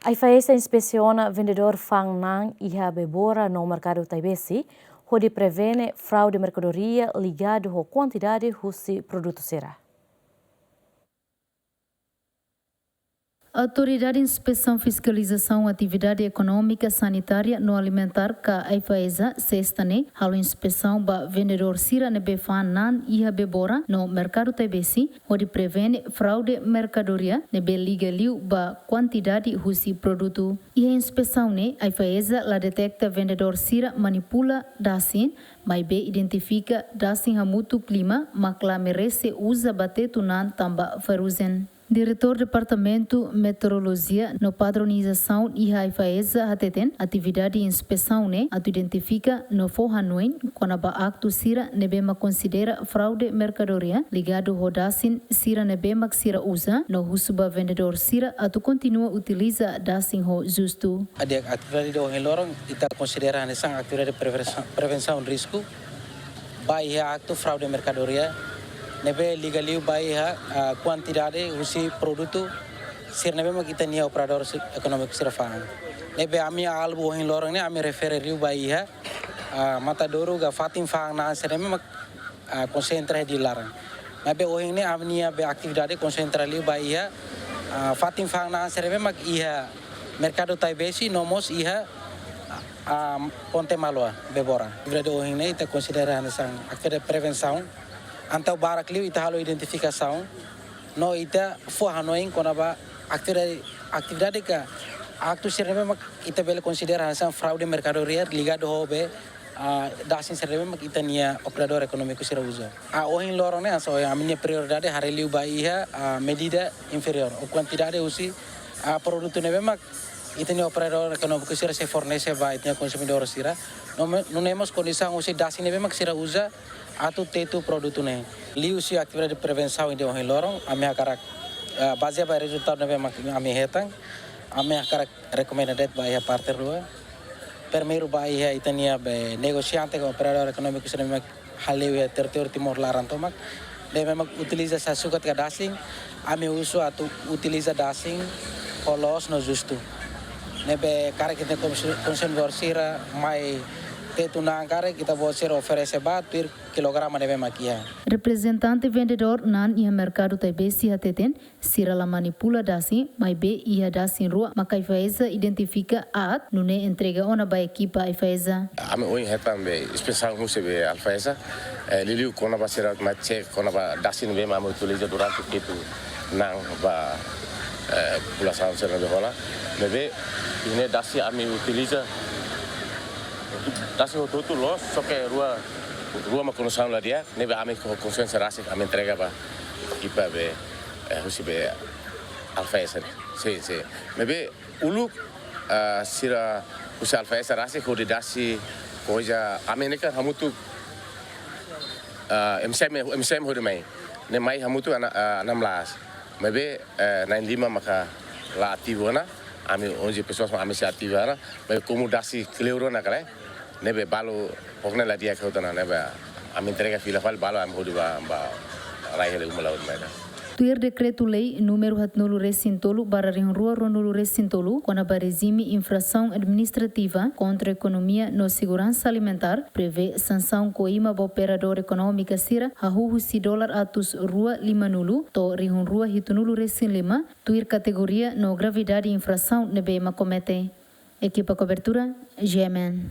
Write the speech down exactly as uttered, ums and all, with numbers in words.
AIFAESA inspesiona vendedór fa'an na'an iha Bebora no Merkadu Taibesi, hodi prevene fraude merkadoria ligadu ho kuantidade husi produtu sira. Autoridade Inspesaun Fiskalizasaun Atividade Ekonómika, Sanitária no Alimentár ka AIFAESA, sesta ne'e, halo inspesaun ba vendedór sira ne'ebé fa'an na'an iha Bebora no Merkadu Taibesi, hodi prevene fraude merkadoria ne'ebé liga liu ba kuantidade husi produtu. Iha inspesaun ne'e, AIFAESA la deteta vendedór sira manipula dasin, maibé identifika dasin hamutuk lima mak la merese uza ba tetu na'an tanba ferrujen. Diretór Departamentu Meteorolojia no Padronizasaun iha AIFAESA hateten, atividade inspesaun ne'e atu identifika no fó hanoin kona-ba aktu sira ne'ebé mak konsidera fraude merkadoria ligadu ho dasin sira ne'ebé mak sira uza, no husu ba vendedór sira atu kontinua utiliza dasin ho justu. Atividade ida ohin loron ita konsidera hanesan atividade prevensa-, prevensaun risku ba iha aktu fraude merkadoria ne'ebé liga liu ba iha, ah, kuantidade husi produtu sira ne'ebé mak ita-nia operadór si-, ekonómiku sira fa'an. Ne'ebé ami alvu ohin loron ne'e ami refere liu ba iha, ah, matadouro ka fatin fa'an na'an sira ne'ebé mak, ah, konsentra iha Dili laran. Maibé ohin ne'e ami-nia be atividade konsentra liu ba iha, ah, fatin fa'an na'an sira ne'ebé mak iha Merkadu Taibesi no mós iha, ah, Ponte Maloa, Bebora. Atividade ohin ne'e ita konsidera hanesan atividade prevensaun. Entaun barak liu ita halo identifikasaun no ita fó hanoin kona-ba atividade, atividade ka aktu sira ne'ebé mak ita bele konsidera hanesan fraude merkadoria ligadu ho be, ah, dasin sira ne'ebé mak ita-nia operadór ekonómiku sira uza. Ah, ohin loron ne'e, hanesan ohin ami-nia prioridade haree liu ba iha, ah, medida inferiór, ou kuantidade husi, ah, produtu ne'ebé mak ita-nia operadór ekonómiku sira sei fornese ba ita-nia konsumidór sira. No me-, nune'e mós kondisaun husi dasin ne'ebé mak sira uza atu tetu produtu ne'e. Liuhusi atividade prevensaun ida ohin loron, ami hakarak, ah, bazeia ba rezultadu ne'ebé mak ami hetan, ami hakarak rekomenda de'it ba iha parte rua. Primeiru ba iha ita-nia be negosiante ka operadór ekonómiku sira ne'ebé mak hale'u iha territóriu Timor laran tomak, ne'ebé mak utiliza sasukat ka dasin, ami husu atu utiliza dasin ho loos no justu. Ne'ebé karik ita konsu-, konsumidór sira mai tetu na'an karik ita-boot sira oferese ba tuir kilograma ne'ebé mak iha. Reprezentante vendedór na'an iha Merkadu Taibesi hateten, sira la manipula dasin, maibé iha dasin rua mak AIFAESA identifika aat, nune'e entrega ona ba ekipa AIFAESA. Ami ohin hetan be inspesaun husi be AIFAESA, eh, liuliu kona-ba sira mai cek kona-ba dasin ne'ebé mak ami utiliza durante tetu na'an ba, eh, populasaun sira ne'ebé hola. Ne'ebé, iha ne'e dasin ami utiliza, dasin hotu-hotu loos, só ke rua, rua mak kondisaun la di'ak, ne'ebé ami ho konsiénsia rasik ami entrega ba ekipa be, eh, husi be AIFAESA ne'e. Sin, sin. Maibé uluk, ah, sira husi AIFAESA rasik hodi dasin koja ami ne'e kan hamutuk, ah, M C M, M C M hodi mai. Ne'e mai hamutuk ana-, ah, enam belas. Maibé, eh, na'in lima maka la ativu ona, ami onze pessoas mak ami sei ativa ona, maibé komu dasin kleur ona ka lae, ne'ebé balu pokoknya la di'ak hotu ona, ne'ebé ami entrega fila fali balu ami hodi ba, ba rai hela uma la hodi mai ona. Tuir Dekretu-Lei númeru haatnulu-resin-tolu barra rihun rua ruanulu-resin-tolu, kona-ba rejime infrasaun administrativa kontra ekonomia no seguransa alimentár, prevee sansaun koima ba operadór ekonómika sira hahú husi dolar atus rua limanulu to'o rihun rua hitunulu-resin-lima, tuir kategoria no gravidade infrasaun ne'ebé mak komete. Ekipa kobertura, G M N.